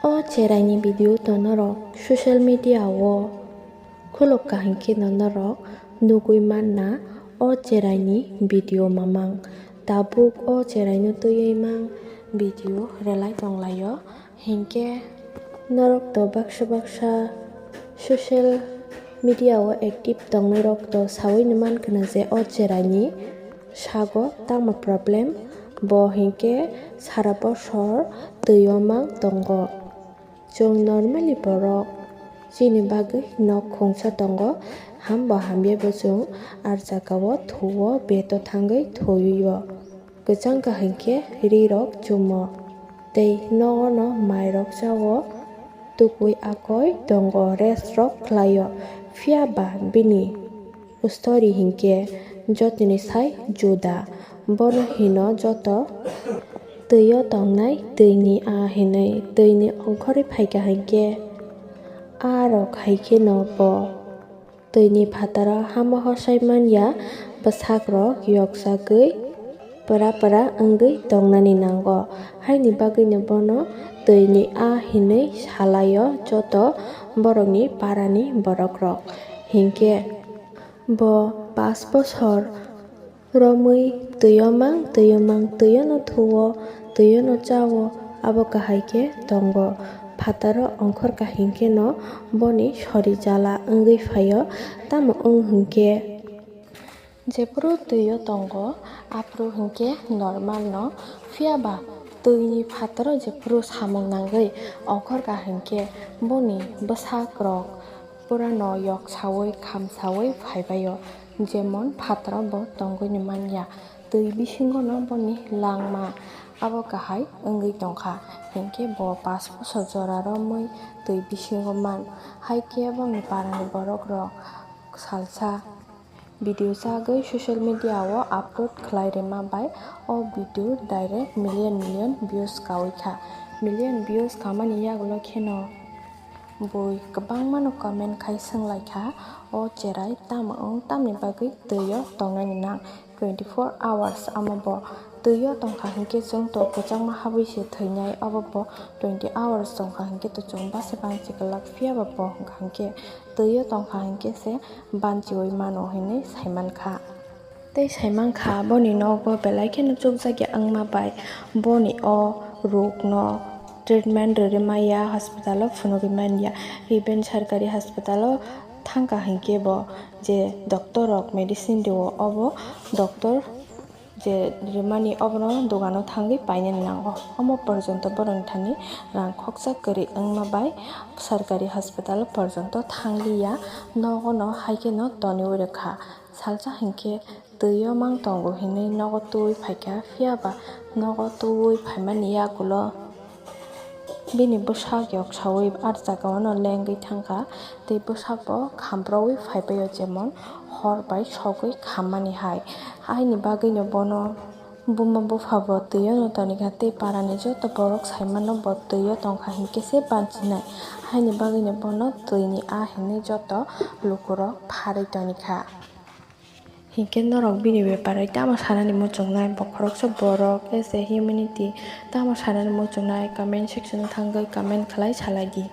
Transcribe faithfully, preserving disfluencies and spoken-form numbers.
O cheraini video to norok social media o khuluk kaham khe no norok nugwi manna o cheraini video mamang. Tabuk o cheraino twiwi mang video relai tonglaio. Hinkhe norok to baksa baksa social media o active tongnai rok to sawi no mankha na je o cheraini sago tamo problem, bo hinkhe sara bosor twi o mang tongo. Chwng normally borok chini bagwi nok khungsa tongo, hambo hamya bo chwng ar jagao thuo beto thangwi thuio. Kwchang kaham khe rirok chumo tei nogo no mairok chao, tukui akoi tongo, rest rok khlaio, phiya ba bini story hinkhe jotoni sai juda. Bono hino joto twi o tongnai twini a hinwi, twini ongkhorwi phaikha hinkhe a rok hai kheno bo twini phataro hamo hosai manya, bwsakrok yoksagwi pwra pwra wngwi tongnani nango. Haini bagwino bono twini a hinwi salaio joto borokni parani borokrok. Hinkhe bo pash bosor romwi twi o mang, twi o mang, twi o no thuo, twi o no chao, abo kahai khe tongo. Phataro ongkhor kaham khe no boni sori jala wngwi phaio, tamo wng hinkhe jephru twi o tongo, aphru hinkhe normal no, phiya ba twini phataro jephru samung nangwi ongkhor kaham khe boni bwsakrok pura no yoksawi khamsawi phaibaio. Jemon phataro bo tongwi ni manya, twi bisingo no boni langma abo kahai wngwi tongkha, hinkhe bo pash bosor jora romwi twi bisingo man. Hai khe bongni parani borok rok salsa video chagwi social media o upload khlai rima bai o video direct million million views kawi kha. Million views kamani yagulo kheno bui kwbangma no comment khai swnglaikha, o cherai tamo wng tamni bagwi twi o tongnani nang? Twenty four hours amo bo twi o tongkha hinkhe chwng to kwchangma habwi se thwinai, obo bo twenty hours tongkha hinkhe to chwng base bangchi kwlak, phiya ba bo hwnkha hinkhe twi o tongkha hinkhe se banchiwi mano hinwi saimankha. Tei saimankha boni nogo belai kheno chukjakya wngma bai boni o rokno treatment rwrwi maya, hospital o phunugwi manya. Even sarkari hospital o thangkha hinkhe bo je doctor rok medicine rwo, obo doctor je rimani obono dogano thangwi painani nango. Omo porjonto borokni thani rang khoksa kwrwi wngma bai sarkari hospital porjonto thangliya, nogono hai kheno toniwi rwkha. Salsa hinkhe twi o mang tongo hinwi nogo twiwi phaikha, phiya ba nogo twiwi phaimani yagulo bini bwsak yoksawi ar jagao no lengwi thangkha, tei bwsak bo khamprowi phaibaio, jemon hor bai sogwi khammani hai. Haini bagwino bono buma bupha bo twi o no tonikha, tei parani joto borok saimano bo twi o tongkha hinkhe se banchinai, haini bagwino bono twini a hinwi joto lukurok pharwi tonikha. Hinkhe norok bini bepar bai tamo sanani muchungnai? Bokhoroksa borok as a humanity tamo sanani muchungnai? Comment section o thangwi comment khlai salai di.